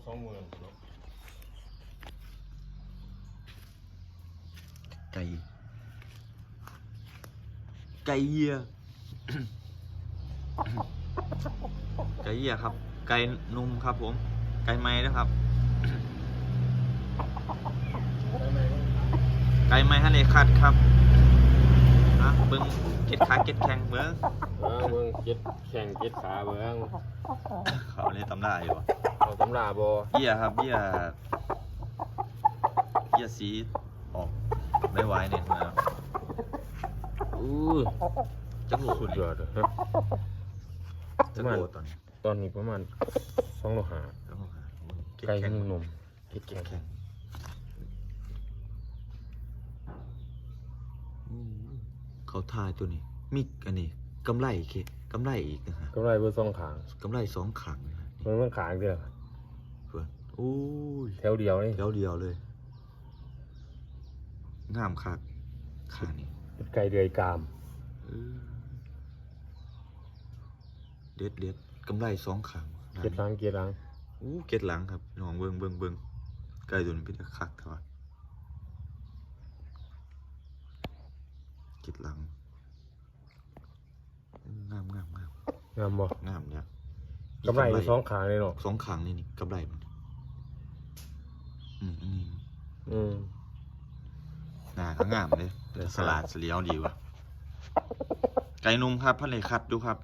ສອງມື້ເນາະ ໄກ່ ໄກ່ເຢຍ ໄກ່ເຢຍຄັບ ໄກ່ໜຸ່ມຄັບຜົມ ໄກ່ໃໝ່ເດີຄັບ ໄກ່ໃໝ່ທັນໄດ້ຄັດຄັບ ນະ ເບິ່ງເກັດຂາເກັດແຂ້ງເບິ່ງ ເອີ ເບິ່ງເກັດແຂ້ງເກັດຂາເບິ່ງ ເຂົາໃນຕຳລາຢູ່ບໍ່ ເຂົ້າຕຳລາບໍ່ ເຢຍຄັບ ເຢຍ ເຢຍສີອອກໄວໆນີ້ນະ ອື້ ຈັກໂລ ສຸດຍອດເລີຍ ຈັກໂລຕອນນີ້ ຕອນນີ້ປະມານສອງໂລຫ້າ ສອງໂລຫ້າ ເກັດແຂ້ງ ໄກ່ໜຸ່ມ ເກັດແຂ້ງ ອືມ ເຂົ້າທ່າໂຕນີ້ ມີອັນນີ້ ກຳໄລ ກຳໄລອີກນະຮະ ກຳໄລເບິດສອງຂ້າງ ກຳໄລສອງຂ້າງນະຮະ ເບິ່ງຂ້າງເດີ ເບິ່ງ ໂອ້ຍ ແຖວດຽວເລີຍ ແຖວດຽວເລີຍ ງາມຄັກ ຂ້າງນີ້ ເປັນໄກ່ເດືອຍກາມ ເອີ ເດັດໆ ກຳໄລສອງຂ້າງ ເກັດຫຼັງ ເກັດຫຼັງ ໂອ້ ເກັດຫຼັງຄັບ ພີ່ນ້ອງ ເບິ່ງ ເບິ່ງ ເບິ່ງ ໄກ່ໂຕນີ້ເປັນຕາຄັກແທ້ວະ ເກັດຫຼັງ ເອີ ງາມໆໆ ງາມບໍ່ ງາມເດ ກຳໄລສອງຂ້າງເລີຍເນາະ ສອງຂ້າງນີ້ ນີ້ກຳໄລມັນ ອືມ ອັນນີ້ ອືມ ໜ້າກະງາມເດ້ ສະຫຼາດສະຫຼຽວດີວະ ໄກ່ໜຸ່ມຄັບ ພັນໄດ້ຄັດຢູ່ຄັບ.